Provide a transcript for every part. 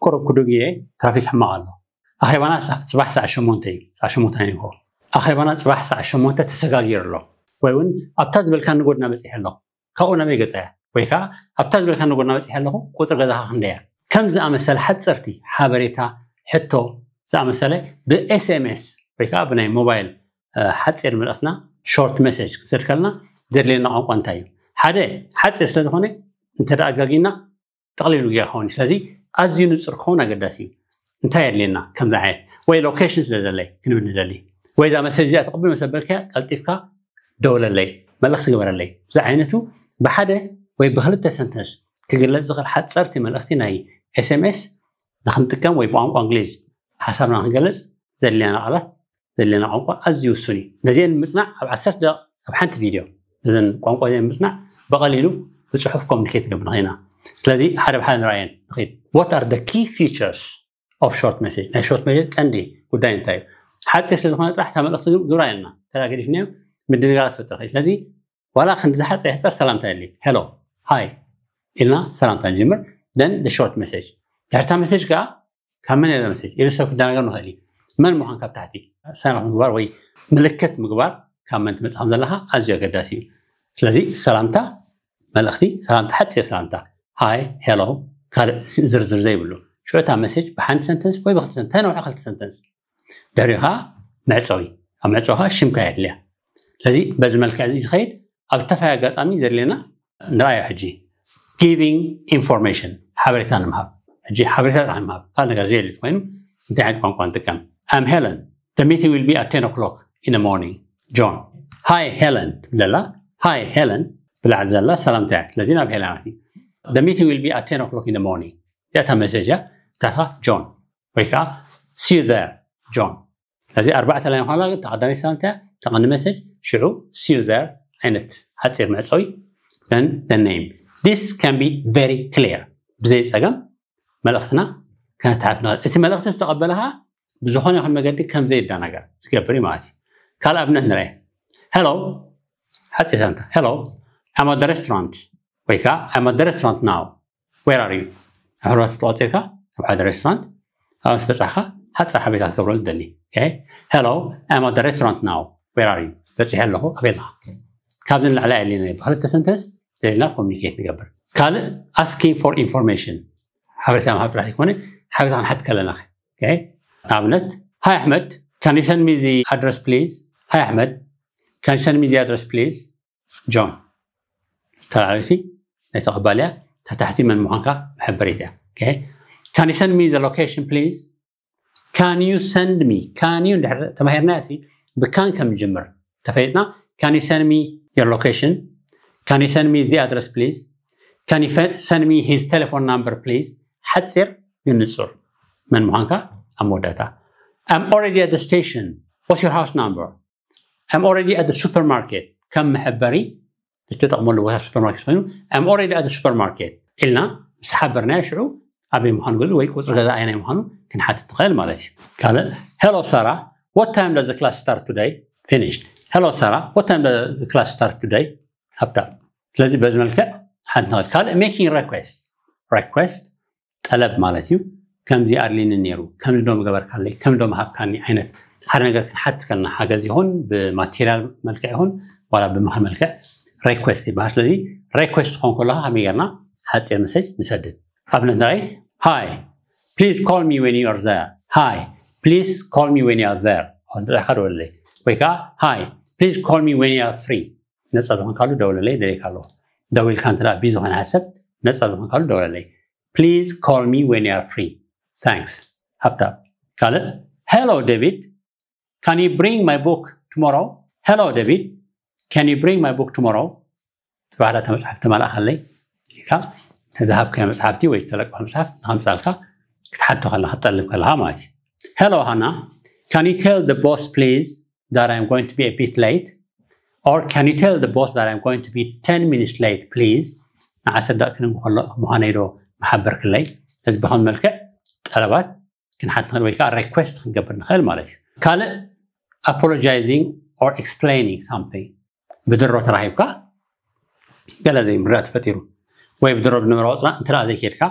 ቁሩብ ክዱግ እየ፣ ትራፊክ ሕማቕ ኣሎ። ኣኼባና ሳ- ጽባሕ ሰዓት ሸሞንተ እዩ፣ ሰዓት ሸሞንተ ናይ ንግሆ። ኣኼባና ጽባሕ ሰዓት ሸሞንተ ተሰጋጊሩ ኣሎ፣ ወይ እውን ኣብታ ዝበልካኒ ጎድና በጺሐ ኣለኹ፣ ካብኡ ናበይ ገጸ እያ? ወይ ከዓ ኣብታ ዝበልካኒ ጎድና በጺሐ ኣለኹ፣ ቁጽሪ ገዛኻ ክንደይ እያ? ከም ዝኣመሰለ ሓጸርቲ ሓበሬታ፣ ሕቶ ዝኣመሰለ ብኤስኤምኤስ ወይ ከዓ ብናይ ሞባይል እ፣ ሓጺር መልእኽትና፣ ሾርት ሜሴጅ ክትሰድከልና ዘድልየና ቋንቋ እንታይ እዩ? ሓደ ሓጺር ስለ ዝኾነ እንተ ደኣ ኣጋጊና ጠቕሊሉ ጌርካ ኾን። ስለዚ ኣዝዩ ንጹር ክኸውን ኣገዳሲ እዩ። እንታይ የድልየና ከምዚ ዓይነት ወይ ሎኬሽን ስለ ዘለይ ክንብል ንደሊ ወይ እዛ መሰጅ እዚኣ ተቐቢል መሰበልካ ቀልጢፍካ ደውለለይ፣ መልእኽቲ ግበረለይ። እዚ ዓይነቱ ብሓደ ወይ ብክልተ ሰንተንስ ክግለጽ ዝኽእል ሓጸርቲ መልእኽቲ ናይ ኤስኤምኤስ ንክንጥቀም ወይ ብቋንቋ እንግሊዝ ሓሳብና ክንገልጽ ዘድልየና ቃላት ዘድልየና ቋንቋ ኣዝዩ ውሱን እዩ። ነዚአን ንምጽናዕ ኣብ ዓሰርተ ደቂቕ ኣብ ሓንቲ ቪድዮ ነዘን ቋንቋ እዚአን ንምጽናዕ ብቐሊሉ ብጽሑፍ ኮሚኒኬት ንገብር ንኽእል ኢና። ስለዚ ሓደ ብሓደ ንርኣየን ንኽእል። What are the key features of short message? ናይ ሾርት ሜሴጅ ቀንዲ ጉዳይ እንታይ እዩ? ሓጺር ስለ ዝኾነ ጥራሕ እታ መልእኽቲ ግብራ የልና ተዳ ገዲፍናዮ ምድንጋራት ትፈጥር። ስለዚ ዋላ ክንዲ ዝሓጸ ይሕጸር ሰላምታ የድሊ። ሄሎ፣ ሃይ ኢልና ሰላምታ ንጅምር። Then the short message። ድሕርታ ሜሴጅ ከኣ ካብ መን እያ መሴጅ ኢሉ ሰብ ክደናገር ንኽእል እዩ። መን ምዃን ካብ ታሕቲ ሰላም ምግባር ወይ ምልክት ምግባር ካብ መን ትመጽእ ከም ዘለኻ ኣዝዩ ኣገዳሲ እዩ። ስለዚ ሰላምታ መልእኽቲ ሰላምታ ሓጺር ሰላምታ ሃይ ሄሎ ካልእ ዝርዝር ዘይብሉ ሽዑ እታ መሴጅ ብሓንቲ ሰንተንስ ወይ ብክልተ ሰንተንስ ተነውሐ ክልተ ሰንተንስ ድሕሪኡ ከዓ መዕፀዊ ኣብ መዕፀዊ ከዓ ሽምካ የድልያ። ስለዚ በዚ መልክዕ እዚ ዝኸይድ ኣብ ዝተፈላለዩ ኣጋጣሚ ዘድልየና ንርኣዮ። ሕጂ giving information ሓበሬታ ንምሃብ ሕጂ ሓበሬታ ጥራሕ ንምሃብ ካልእ ነገር ዘየድሊ ኮይኑ እንታይ ዓይነት ቋንቋ ንጥቀም? I'm Helen. The meeting will be at ten o'clock in the morning. John. Hi Helen ትብል ዘላ ሃይ ሄለን ብላዕሊ ዘላ ሰላምታ እያ። ስለዚ ናብ ሄለን ኣቲ The meeting will be at ten o'clock in the morning። እዚኣ እታ መሴጅ እያ። ታታ ጆን ወይ ከዓ see you there John። ስለዚ ኣርባዕተ ላይ ኳላ ተቐዳሚ ሰላምታ ተቐኒ መሴጅ ሽዑ see you there ዓይነት ሓፂር መዕፀዊ then the name. This can be very clear። ብዘይ ፀገም መልእኽትና ከነተሓፍ ንኽእል። እቲ መልእኽቲ ዝተቐበለ ከዓ ብዝኾነ ይኹን መገዲ ከም ዘይደናገር ዝገብር እዩ ማለት እዩ። ካልእ ኣብነት ንርአ። Hello ሓፂር ሰላምታ hello I'm at the restaurant ወይ ከዓ I'm at the restaurant now. Where are you? ኣሕዋት ተቆፂርካ ኣብ ሓደ ሬስቶራንት ኣብ ምስ በፃሕካ ሓፃር ሓቤታ ክትገብረሉ ትደሊ። Hello I'm at the restaurant now. Where are you? በፂሐ ኣለኹ ኣበይ ኣለኻ? ካብዚ ንላዕሊ ኣየድልየና እዩ። ብክልተ ሰንተንስ ዘለና ኮሚኒኬት ንገብር። ካልእ asking for information ሓበሬታ ምሃብ ጥራሕ ዘይኮነ ሓበሬታ ክንሓት ከለና ንኣብነት hi ኣሕመድ can you send me the address please? Hi ኣሕመድ can you send me the address please? John ተላዕለይቲ ናይ ተቐባልያ ተታሕቲ መን ምዃንካ መሐበሪት እያ። Can you send me the location please? Can you send me can you እንድሕር ተማሂርና ሲ ብካን ከም ጅምር ተፈይጥና can you send me your location? Can you send me the address please? Can you send me his telephone number please? ሓፂር ግን ንፁር መን ምዃንካ ኣብ መወዳእታ I'm already at the station. What's your house number? I'm already at the supermarket ከም መሐበሪ እትጠቕመሉ ቦታ supermarket ኮይኑ I'm already at the supermarket ኢልና ምስ ሓበርናዮ ሽዑ ኣበይ ምዃኑ ገዙ ወይ ቁፅሪ ገዛ ኣየናይ ምዃኑ ክንሓትት ንኽእል ማለት እዩ። ካልእ hello Sarah, what time does the class start today? Finished. Hello Sarah, what time does the class start today? ሃብታ ስለዚ በዚ መልክዕ ሓንቲ ንኽእል። ካልእ making request request ጠለብ ማለት እዩ። ከምዚ ኣድልኒ ነይሩ ከምዚ ዶ ምገበርካለይ ከምዚ ዶ ምሃብካኒ ዓይነት ሓደ ነገር ክንሓት ከለና ሓገዝ ይኹን ብማቴሪያል መልክዕ ይኹን ዋላ ብምኽሪ መልክዕ request ይበሃል። ስለዚ request ክኾን ከለካ ከመይ ጌርና ሓፂር መሰጅ ንሰድድ ኣብነት ንራይ hi please call me when you are there hi please call me when you are there ንጥራካ ደወለለይ ወይ ከዓ hi please call me when you are free ነፃ ዝኾንካሉ ደውለለይ ደሌካ ኣለዎ ደዊልካ እንተ ቢ ዝኾነ ሓሰብ ነፃ ዝኾንካሉ ደውለለይ please call me when you are free thanks ሃብታ ካልእ hello David can you bring my book tomorrow hello David can you bring my book tomorrow ፅባሕ ዳታ መፅሓፍ ተማላእካለይ ኢልካ ተዝሃብካዮ መፅሓፍቲ ወይ ዝተለቅሖ መፅሓፍ ንኸምፃልካ ክትሓቶ ከለካ ትጠልብ ከለካ ማለት እዩ hello Hannah can you tell the boss please that I'm going to be a bit late or can you tell the boss that I'm going to be ten minutes late please ንዓሰርተ ደቂ ክንጉ ከሎ ምዃነይ ዶ መሓበርክለይ እዚ ብኸም መልክዕ ጠለባት ክንሓት ንኽእል ወይ ከዓ request ክንገብር ንኽእል ማለት እዩ ካልእ apologizing or explaining something ብድሮ ተራሂብካ ገለ ዘይምርዳእ ተፈጢሩ ወይ ብድሮ ብንምረ ወፅና እንተ ዘይከድካ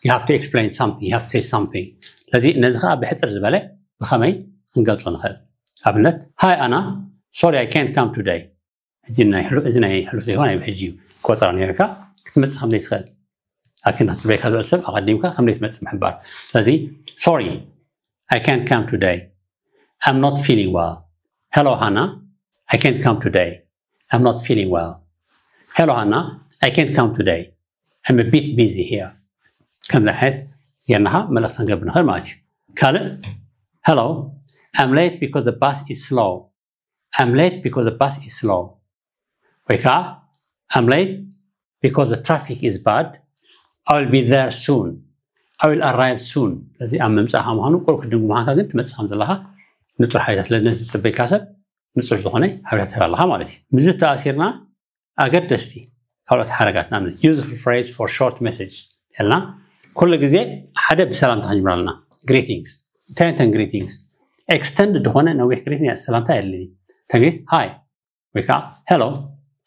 you have to explain something, you have to say something. ስለዚ ነዚ ከዓ ብሕፅር ዝበለ ብኸመይ ክንገልፆ ንኽእል? ኣብነት፣ hi Anna, sorry I can't come today። እዚ ናይ ሕሉ- እዚ ናይ ሕሉፍ ዘይኮነ ናይ ሕጂ እዩ። ቆፀራ ነርካ ክትመፅእ ከም ዘይትኽእል ኣኪን ክትፅበይካ ዝብል ሰብ ኣቐዲምካ ከም ዘይትመፅእ ምሕባር። ስለዚ sorry I can't come today, I'm not feeling well. Hello Hannah, I can't come today, I'm not feeling well. Hello Hannah, I can't come today, I'm a bit busy here. ከምዚ ዓይነት ጌርናኻ መልእኽቲ ክንገብር ንኽእል ማለት እዩ። ካልእ፣ hello, I'm late because the bus is slow, I'm late because the bus is slow። ወይ ከዓ I'm late because the traffic is bad, I will be there soon, I will arrive soon። ስለዚ ኣብ ምምፃእካ ምዃኑ ቁሩብ ክድንጉ ምዃንካ ግን ትመፅእ ከም ዘለካ ንፁር ሓይታት ስለዚ ነዚ ዝፅበይካ ሰብ ንፁር ዝኾነ ሓበሬታ ትህብ ኣለካ ማለት እዩ። ምስዚ ተኣሲርና ኣገደስቲ ካልኦት ሓረጋት ንኣብነት useful phrase for short message ተልና ኩሉ ግዜ ሓደ ብሰላምታ ክንጅምር ኣለና። Greetings፣ እንታይ እንተን greetings extended ዝኾነ ነዊሕ greeting ሰላምታ የድልኒ። ተግሪት hi ወይ ከዓ hello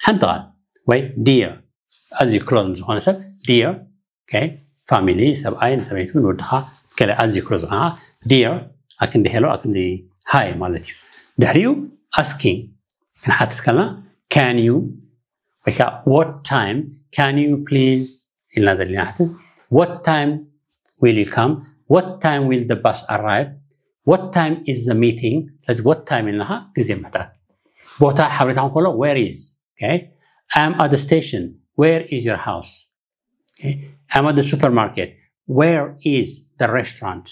ሓንቲ ቃል ወይ dear ኣዝዩ close ዝኾነ ሰብ dear family ሰብኣይ ንሰበይቱ ንወድኻ ገለ ኣዝዩ close ዝኾነ dear ኣክንዲ hello ኣክንዲ hi ማለት እዩ። ድሕሪኡ asking ክንሓትት ከለና can you ወይ ከዓ what time can you please ኢልና ዘለና ሕትት። What time will you come? What time will the bus arrive? What time is the meeting? ስለዚ what time ኢልና ግዜ ምሕታት። ቦታ ሓበሬታ ከሎ where is? Okay, I'm at the station, where is your house? Okay, I'm at the supermarket, where is the restaurant?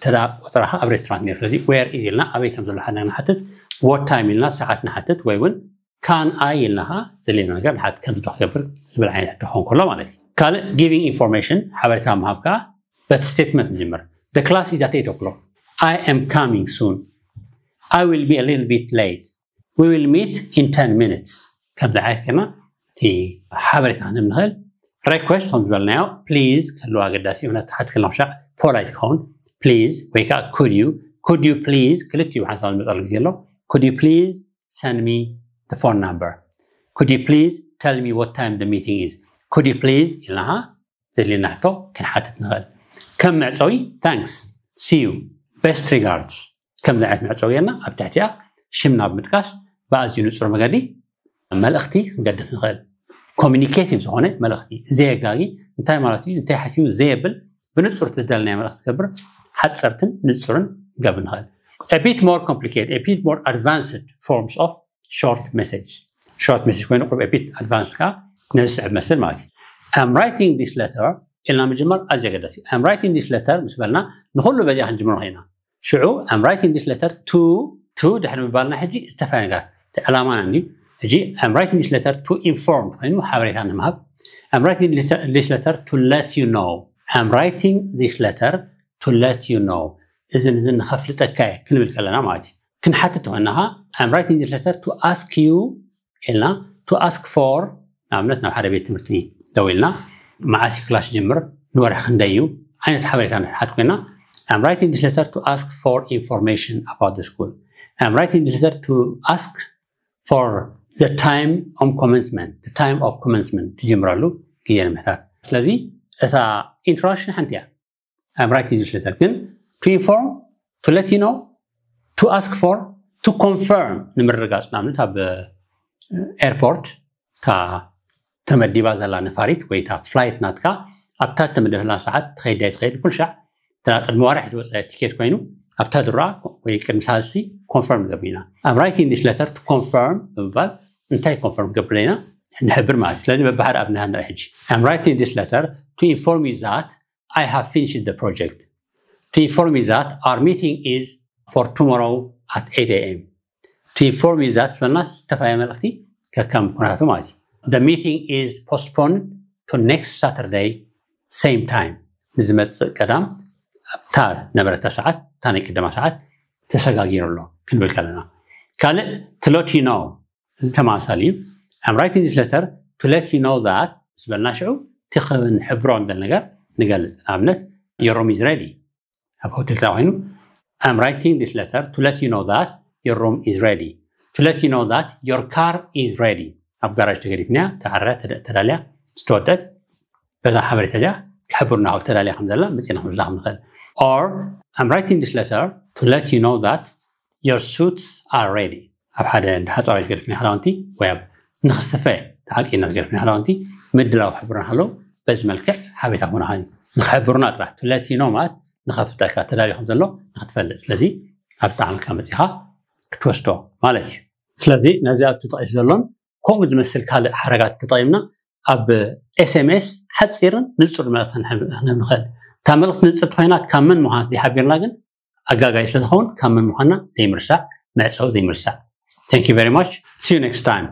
ተዳ ቆጠራኻ ኣብ restaurant ነይሩ። ስለዚ where is ኢልና ኣበይ ከም ዘሎ ሓደ ንሓትት። What time ኢልና ሰዓት ንሓትት ወይ እውን can I ኢልና ኸዓ ዘድልየና ነገር ንሓትት ከም ዝዶ ክገብር ዝብል ዓይነት ሕቶ ክኸውን ከሎ ማለት እዩ። ካልእ giving information ሓበሬታ ምሃብ ከዓ በቲ statement ንጅምር። The class is at eight o'clock, I am coming soon, I will be a little bit late, we will meet in ten minutes። ከምዚ ዓይነት ጌርና እቲ ሓበሬታ ክንህብ ንኽእል። Request ከም ዝበልናዮ please ክህልዎ ኣገዳሲ እዩ። ምክንያቱ ሓትት ከለና ሻዕ polite ክኸውን please ወይ ከዓ could you could you please ክልቲኡ ብሓንሳብ ዝመፀሉ ግዜ ኣሎ። Could you please send me the phone number? Could you please tell me what time the meeting is? Could you please ኢልና ኸዓ ዘድልየና ሕቶ ክንሓትት ንኽእል። ከም መዕፀዊ thanks, see you, best regards ከምዚ ዓይነት መዕፀዊ ጌርና ኣብ ትሕቲኣ ሽምና ብምጥቃስ ብኣዝዩ ንፁር መገዲ መልእኽቲ ክንገድፍ ንኽእል። Communicative ዝኾነ መልእኽቲ ዘየጋጊ እንታይ ማለት እዩ እንታይ ሓሲቡ ዘየብል ብንፁር ትደለናዮ መልእኽቲ ትገብር ሓፀርትን ንፁርን ክገብር ንኽእል። A bit more complicated, a bit more advanced forms of short message. Short message ኮይኑ ቁሩብ a bit advanced ከዓ ነዚ ዝስዕብ መስል ማለት እዩ። I'm writing this letter ኢልና ምጅማር ኣዝዩ ኣገዳሲ እዩ። I'm writing this letter ምስ በልና ንኩሉ በዚኣ ክንጅምሮ ንኽእል ኢና። ሽዑ I'm writing this letter to to ድሕሪ ምባልና ሕጂ ዝተፈላለየ ነገር እቲ ዕላማና እንድዩ። ሕጂ I'm writing this letter to inform ኮይኑ ሓበሬታ ንምሃብ I'm writing this letter to let you know. I'm writing this letter to let you know. እዝን እዝን ንኸፍልጠካ እየ ክንብል ከለና ማለት እዩ። ክንሓትት ተኾይና ኸዓ I'm writing this letter to ask you ኢልና to ask for ንኣብነት ናብ ሓደ ቤት ትምህርቲ ደው ኢልና መዓስ እዩ ክላስ ይጅምር ንወርሒ ክንደይ እዩ ዓይነት ሓበሬታ ንሓት ኮይና I'm writing this letter to ask for information about the school. I'm writing this letter to ask for the time of commencement, the time of commencement ትጅምረሉ ግዜ ንምሕታት። ስለዚ እታ introduction ሓንቲ እያ። I'm writing this letter ግን to inform, to let you know, to ask for, to confirm ንምርግጋፅ ንኣብነት ኣብ airport እታ ተመዲባ ዘላ ነፋሪት ወይ እታ flight ናትካ ኣብታ ዝተመደበላ ሰዓት ትኸይድ ዳይ ትኸይድ ኩሉ ሻዕ ቅድሚ ዋርሕ ዝወፀ ቲኬት ኮይኑ ኣብታ ድራ ወይ ቅድሚ ሳልሲ confirm ንገብር ኢና። I'm writing this letter to confirm ብምባል እንታይ confirm ክገብር ኢና ንሕብር ማለት እዩ። ስለዚ በብሓደ ኣብነት ንርኢ ሕጂ I'm writing this letter to inform you that I have finished the project, to inform you that our meeting is for tomorrow at eight a.m. To inform you that ዝበልና ዝተፈላለየ መልእኽቲ ከከም ኩነታቱ ማለት እዩ። The meeting is postponed to next Saturday same time። ንዝመፅእ ቀዳም ኣብታ ነበረታ ሰዓት እታ ናይ ቅደማ ሰዓት ተሰጋጊሩ ኣሎ ክንብል ከለና ካልእ to let you know እዚ ተመሳሳሊ እዩ። I'm writing this letter to let you know that ምስ በልና ሽዑ እቲ ክንሕብሮ እንደል ነገር ንገልፅ። ንኣብነት your room is ready ኣብ ሆቴል ተራ ኮይኑ I'm writing this letter to let you know that your room is ready, to let you know that your car is ready ኣብ ጋራጅ ተገዲፍናያ ተዓረ ተዳልያ ዝተወደት በዛ ሓበሬታ እዚኣ ክሕብሩና ኣብ ተዳልያ ከም ዘላ መፂና ክንዛኹም ንኽእል። Or I'm writing this letter to let you know that your suits are ready። ኣብ ሓደ እንዳ ሓፃባይ ዝገደፍና ክዳውንቲ ወይ ኣብ ንክስፈ ተዓቂና ዝገደፍና ክዳውንቲ ምድላው ክሕብሩና ከለዉ በዚ መልክዕ ሓቤታ ክቡና ንክሕብሩና ጥራሕ ትለቲ ኖ ማለት ንኸፍጠካ ተዳልዩ ከም ዘሎ ንክትፈልጥ። ስለዚ ኣብ ጣዕምካ መፂኻ ክትወስዶ ማለት እዩ። ስለዚ ነዚ ኣብ ተጠቂሱ ዘሎን ከምኡ ዝመስል ካልእ ሓረጋት ተጠቂምና ኣብ ኤስኤምኤስ ሓፂርን ንፁር መልእክቲ ንክነብ ንኽእል። እታ መልእክቲ ንፅርቲ ኮይና ካብ መን ምዃና ዘይሓቢርና ግን ኣጋጋይ ስለዝኸውን ካብ መን ምዃና ዘይምርሳዕ፣ መዕፀዊ ዘይምርሳዕ። Thank you very much. See you next time.